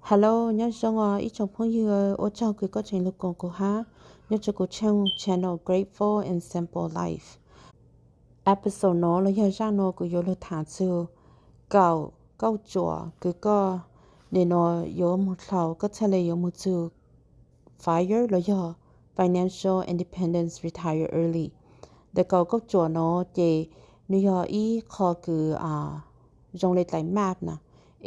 Hello, nyob zoo os ib tsoom phooj ywg, ua tsaug kws koj tseem lug koom kuv hab nyob rua kuv channel Grateful and Simple Life. Episode no los yog zaaj no kuv yuav lug thaam txug kaum kauj tsuam kws koj nim no yuav moog dlhau koj txhaj le yuav moog txug FIRE los yog Financial Independence, Retire Early. Ntawm kaum kauj tsuam no ces nwg yog ib qho kws zoo le dlaim map na,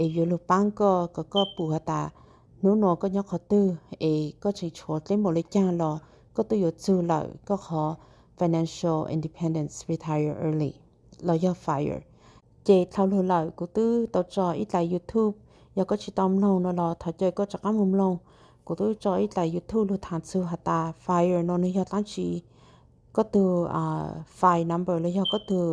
es yuav lug paab koj kom koj pum has tas hnub no koj nyob qhov twg es koj tseem tshuav dleb npaum le caag los koj twb yuav txug lawm koj qhov Financial Independence, Retire Early los yog FIRE. Ces dlhau lug lawm kuv twb tau tso ib dlaim YouTube, yog koj tsis tau mloog no los thov caw koj rov qaab moog mloog. Kuv twb tso ib dlaim YouTube lug thaam txug has tas FIRE no nwg yog dlaab tsi, koj tug FIRE number los yog koj tug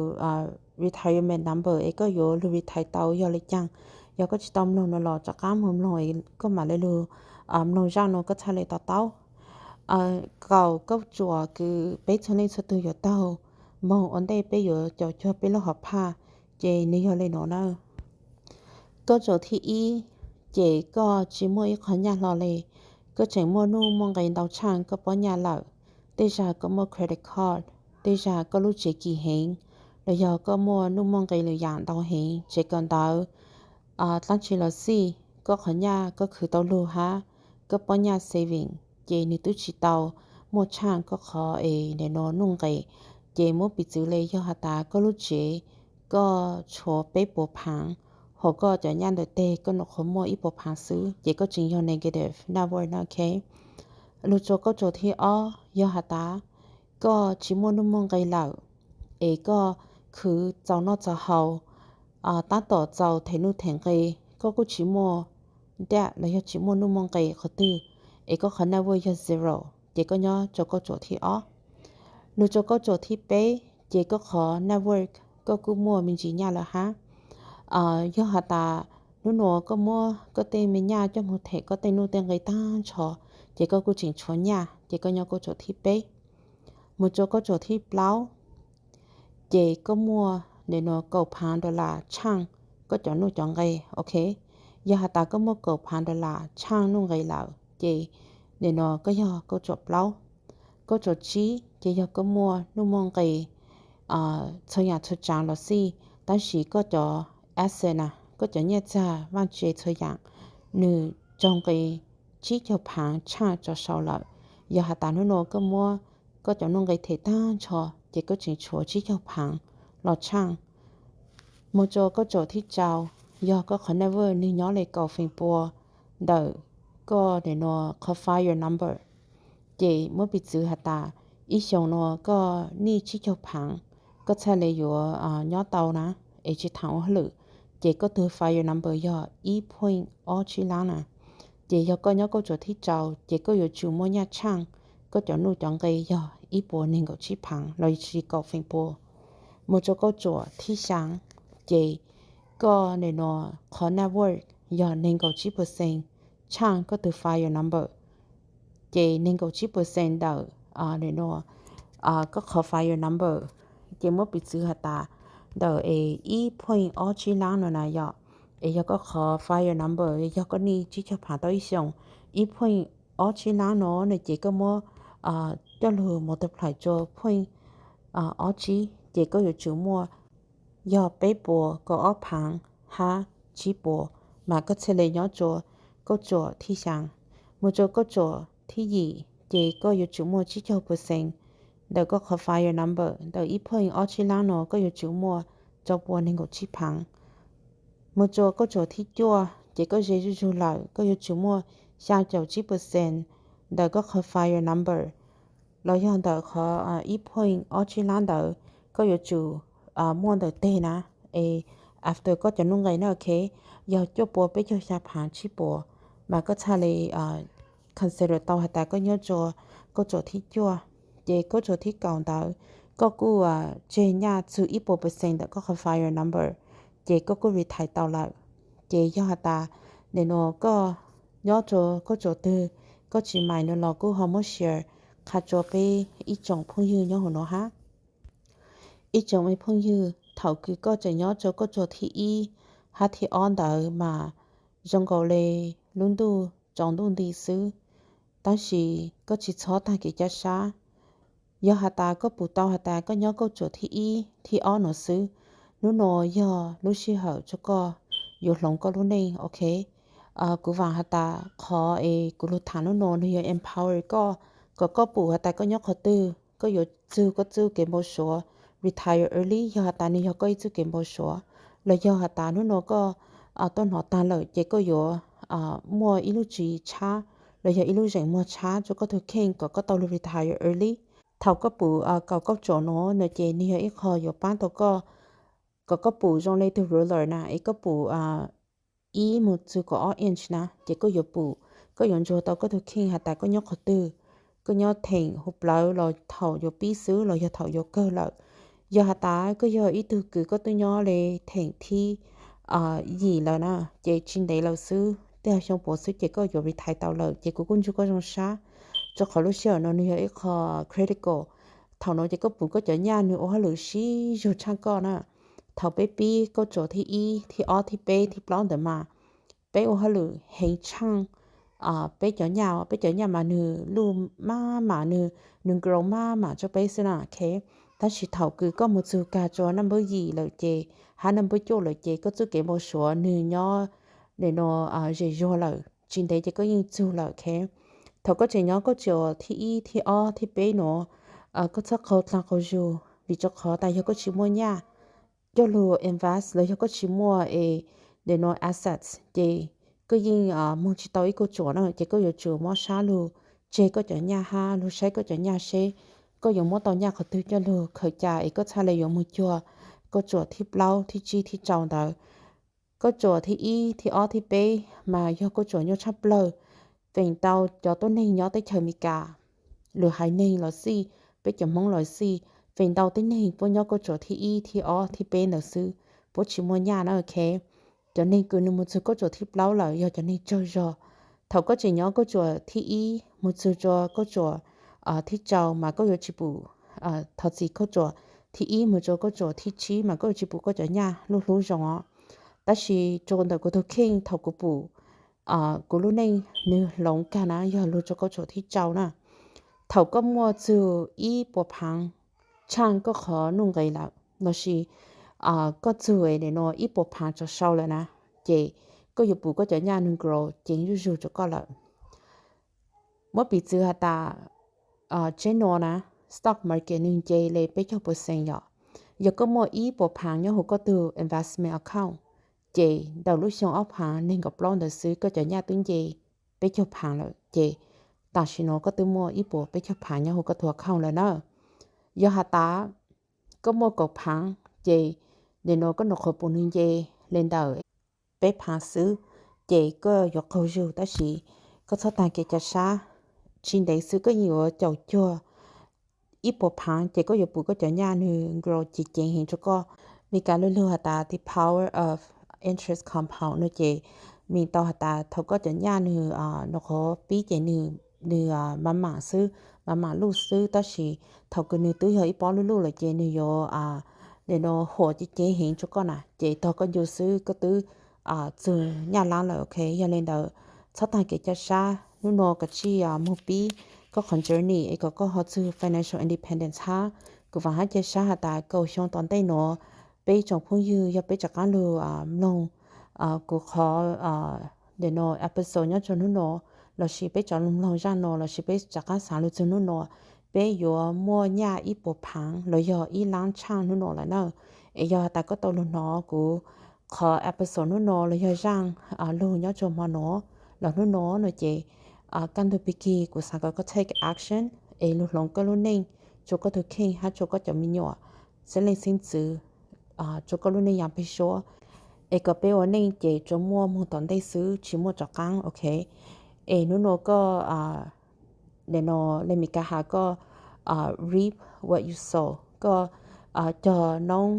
retirement number es koj yuav lug retire tau yog le caag. Yog koj tsis tau mloog no los rov qaab moog mloog es koj mam le lug mloog zaaj no koj txhaj le to taub. Kaum kauj tsuam kws peb txhua leej txhua tug yuav taug moog ua ntej peb yuav caum cuag peb lub hom phaj, ces nwg yog le no na. Kauj tsuam thib ib, ces koj tsis muaj ib qho nyaj hlo le, koj tseem muaj nuj muaj nqe ntau tshaaj koj pob nyaj lawm. Tej zag koj muaj credit card, tej zag koj lub tsev kim heev, los yog koj muaj nuj muaj nqe lwm yaam ntau heev, tsev kawm ntawv, dlaab tsi los xij, koj qhov nyaj koj khwv tau lug hab koj pob nyaj saving, ces nwg twb tsis tau muaj tshaaj koj qhov es nim no nuj nqe. Ces muab piv txwv le yog has tas koj lub tsev koj tshuav peb puas phaav, hos koj cov nyaj ntawm teg koj nyuam qhuav muaj ib puas phaav xwb, ces koj tseem yog negative net worth na, ok. Lug rua kauj tsuam thib ob yog has tas koj tsis muaj nuj muaj nqe lawm, es koj khwv txaus noj txaus haus, tab tom txaus them nuj them nqe, koj kuj tsis muaj debt los yog tsis muaj nuj muaj nqe qhov twg, es koj qhov net worth yog zero, ces koj nyob rua kauj tsuam thib ob. Lug rua kauj tsuam thib peb, ces koj qhov net worth koj kuj muaj me ntsis nyaj lawm hab. Yog has tas hnub nuav koj muab koj tej me nyaj coj moog them koj tej nuj tej nqe taag nrho, ces koj kuj tseem tshuav nyaj, ces koj nyob kauj tsuam thib peb. Moog rua kauj tsuam thib plaub, ces koj muaj nim no kaum phaav dollar tshaaj koj cov nuj cov nqe, ok. Yog has tas koj muaj kaum phaav dollar tshaaj nuj nqe lawm, ces nim no koj yog kauj tsuam plaub. Kauj tsuam tsib, ces yog koj muaj nuj muaj nqe txhua yaam txhua tsaav los xij, tab sis koj cov asset na, koj cov nyaj txag vaaj tse txhua yaam, nwg raug nqe tsib caug phaav tshaaj tso sau lawm. Yog has tas hnub nuav koj muab koj cov nuj nqe them taag nrho, ces koj tseem tshuav tsib caug phaav los tshaaj. Moog rua kauj tsuam thib rau, yog koj qhov net worth nwg nyob le kaum feem pua ntawm koj nim no qhov FIRE number, ces muab piv txwv has tas ib xyoos nuav koj nij tsib caug phaav, koj txhaj le yuav nyob tau na, es tsis thaam ua hauj lwm, ces koj tug FIRE number yog ib point ob tsib lab na. Ces yog koj nyob kauj tsuam thib rau, ces koj yuav tsum muaj nyaj tshaaj koj cov nuj cov nqe yog ib puas neeg nkaum tsib phaav los sis kaum feem pua. Moog rua kauj tsuam thib xyaa, ces koj nim no qhov net worth yog neeg nkaum tsib percent tshaaj koj tug FIRE number. Ces neeg nkaum tsib percent ntawm nim no koj qhov FIRE number, ces muab piv txwv has tas ntawm es ib point ob tsib lab no na yom, es yog koj qhov FIRE number yog koj nij tsib caug phaav tau ib xyoos, ib point ob tsib lab no no ces koj muab coj lug multiply rua point ob tsib, ces koj yuav tsum muaj yog peb puas kaum ob phaav hab tsib puas, mas koj txhaj le nyob rua kauj tsuam thib xyaa. Moog rua kauj tsuam thib yim, ces koj yuav tsum muaj tsib caug percent ntawm koj qhov FIRE number, ntawm ib point ob tsib lab no koj yuav tsum muaj rau pua neeg nkaum tsib phaav. Moog rua kauj tsuam thib cuaj, ces koj ze zuj zug lawm, koj yuav tsum muaj xyaa caum tsib percent ntawm koj qhov FIRE number, los yog ntawm qhov ib point ob tsib lab ntawd, koj yuav tsum muaj ntawm teg na, es after koj cov nuj nqe na, ok, yog cuaj pua peb caug xyaa phaav tsib puas, mas koj txhaj le consider tau has tas koj nyob rua kauj tsuam thib cuaj. Ces kauj tsuam thib kaum ntawd, koj kuj tseg nyaj txug ib puas percent ntawm koj qhov FIRE number, ces koj kuj retire tau lawm. Ces yog has tas nim no koj nyob rua kauj tsuam twg, koj tsis mind no los kuj ho muab share qha rua peb ib tsoom phooj ywg nyob huv no hab. Ib tsoom me phooj ywg, thaum kws koj tseem nyob rua kauj tsuam thib ib hab thib ob ntawd mas zoo nkaus le lub ntuj tsaus ntuj nti xwb, tab sis koj tsis txhob tag kev caj sab. Yog has tas koj pum tau has tas koj nyob kauj tsuam thib ib thib ob no xwb, hnub no yog lub sij hawm rua koj yuav hloov koj lub neej, ok. Kuv vaam has tas qhov es kuv lug thaam hnub no nwg yog empower koj, kom koj pum has tas koj nyob qhov twg, koj yuav txug koj txuj kev npau suav, retire early yog has tas nwg yog koj ib txuj kev npau suav, los yog has tas hnub no koj tuaj nov taag lawm ces koj yuav muaj ib lub tswv yim tshab los yog ib lub zeem muag tshab rua koj tug kheej kom koj tau lug retire early. Thaum koj pum kaum kauj tsuam no no ces nwg yog ib qho yuav paab tau koj, kom koj pum zoo le tug ruler na, es koj pum ib moog txug kaum ob inch na, ces koj yuav pum, koj yuav ntsuag tau koj tug kheej has tas koj nyob qhov twg, koj nyob theem huv plawv los thaum yuav pib xwb los yog thaum yuav kawg lawm. Yog has tas koj yog ib tug kws koj twb nyob le theem thib yim lawm na, ces tsis ntev lawm xwb, tej xyoo puav xwb ces koj yuav retire tau lawm, ces kuv kuj ntsuag koj zoo sab, rua qhov lub sij hawm no nwg yog ib qho critical. Thaum no ces koj pum koj cov nyaj nwg ua hauj lwm sib zug tshaaj koj na. Thaum peb pib kauj tsuam thib ib, thib ob, thib peb, thib plaub ntawd mas peb ua hauj lwm heev tshaaj peb cov nyaj, peb cov nyaj mas nwg luj maj mam, nwg, nwg grow maj mam rua peb xwb na, ok. Tab sis thaum kws koj moog txug kag rua naj npawb yim lawm ces, hab naj npawb cuaj lawm ces koj txuj kev npau suav nwg nyob le no zem zuag lawm, tsis ntev ces koj yeej txug lawm, ok. Thaum koj tseem nyob kauj tsuam thib ib, thib ob, thib peb no, koj txhob qaug dlaag qaug zug, vim rua qhov tas yog koj tsis muaj nyaj coj lug invest los yog koj tsis muaj es le no assets ces koj yeej moog tsis tau ib kauj tsuam na, ces koj yuav tsum mob sab lug tseg koj cov nyaj hab lug saib koj cov nyaj seb koj yuav muab tau nyaj qhov twg coj lug khaws ca es koj txhaj le yuav moog cuag kauj tsuam thib plaub, thib tsib, thib rau ntawd. Kauj tsuam thib ib, thib ob, thib peb mas yog kauj tsuam nyuaj tshaj plawg. Feem ntau cov tuab neeg nyob teb chaws Amelikas, lwm haiv neeg los xij, peb cov Hmoob los xij, feem ntau tib neeg puab nyob kauj tsuam thib ib, thib ob, thib peb ntawd xwb, puab tsis muaj nyaj na, ok. Cov neeg kws nwg moog txug kauj tsuam thib plaub lawm yog cov neeg tsawg zog. Thaum koj tseem nyob kauj tsuam thib ib moog txug rua kauj tsuam thib rau mas koj yuav tsis pum, thov txim, kauj tsuam thib ib moog rua kauj tsuam thib tsib mas koj yuav tsis pum koj cov nyaj lub hlub zoo os. Tab sis rua ntawm kuv tug kheej thaum kuv pum kuv lub neej nwg hloov kag na yog lug rua kauj tsuam thib rau na. Thaum koj muaj txug ib puas phaav tshaaj koj qhov nuj nqes lawm lossis koj txug le no ib puas phaav tso sau lawm na, ces koj yuav pum koj cov nyaj nwg grow ceev zuj zug rua koj lawm. Muab piv txwv has tas tseeb no na, stock market nwg nce le peb caug percent yom. Yog koj muaj ib puas phaav nyob huv koj tug investment account, ces ntawm lub xyoo ob phaav neeg nkaum plaub ntawd xwb koj cov nyaj twb nce peb caug phaav lawm, ces tam sim no koj twb muaj ib puas peb caug phaav nyob huv koj tug account lawm na. Yog has tas koj muaj kaum phaav, ces le no koj nyuam qhuav pum nwg nce le ntawm peb phaav xwb, ces koj yuav qaug zug, tab sis koj txhob taag kev ca sab, tsis ntev xwb koj yeej yuav caum cuag ib puas phaav, ces koj yuav pum koj cov nyaj nwg grow ceev ceev heev rua koj. Meskas luag lug has tas the power of interest compound no ces mean tau has tas thaum koj cov nyaj nwg nyuam qhuav pib ces nwg, nwg mam mam xwb, mam mam luj xwb, tab sis thaum kws nwg twb yog ib pob luj luj lawm ces nwg yuav le no huam ceev ceev heev rua koj na, ces tog koj ncu xwb koj twb txug nyaj laab lawm, ok. Yog le ntawd txhob taag kev ca sab, hnub no kav tsij moog pib koj qhov journey es kom koj ho txug financial independence hab. Kuv vaam hab ca sab has tas kaum xyoo tom ntej no peb tsoom phooj ywg yog peb rov qaab lug mloog kuv qhov le no episode nyob rua hnub no, lossis peb rov lug mloog zaaj no lossis peb rov qaab xaav lug txug hnub no, peb yuav muaj nyaj ib puas phaav los yog ib laab tshaaj hnub no lawm na. Es yog has tas koj tau lug hnov kuv qhov episode hnub no los yog zaaj lug nyob rua hmo no los hnub no no ces kaj ntug pig kig kuv xaav kom koj take action es lug hloov koj lub neej rua koj tug kheej hab rua koj cov me nyuam, xeeb leej xeeb ntxwv, rua koj lub neej yaam peg suab, es kom peb ua neej ces tsuas muaj moog tom ntej xwb tsis muaj rov qaab, ok. Es hnub no koj le no le Meskas has koj reap what you sow, koj cog noob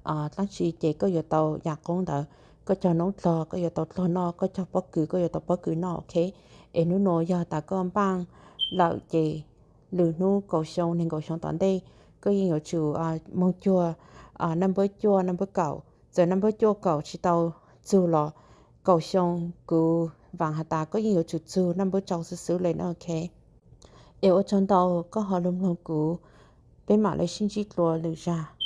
dlaab tsi ces koj yuav tau yam qoob ntawd, koj cog noob dlog koj yuav tau dlog noj, koj cog pob kws koj yuav tau pob kws noj, ok. Es hnub no yog tas koj npaaj lawm ces lwm hnub kaum xyoo nees nkaum xyoo tom ntej koj yeej yuav tsum moog cuag naj npawb cuaj naj npawb kaum, txawm naj npawb cuaj kaum tsis tau txug los kaum xyoo kuv Vaam has tas koj yeej yuav tsum txug Naj Npawb Tsau xwb xwb le na, ok. Es ua tsaug ntau koj ho lug mloog kuv, peb mam le sib ntsib dlua lwm zag.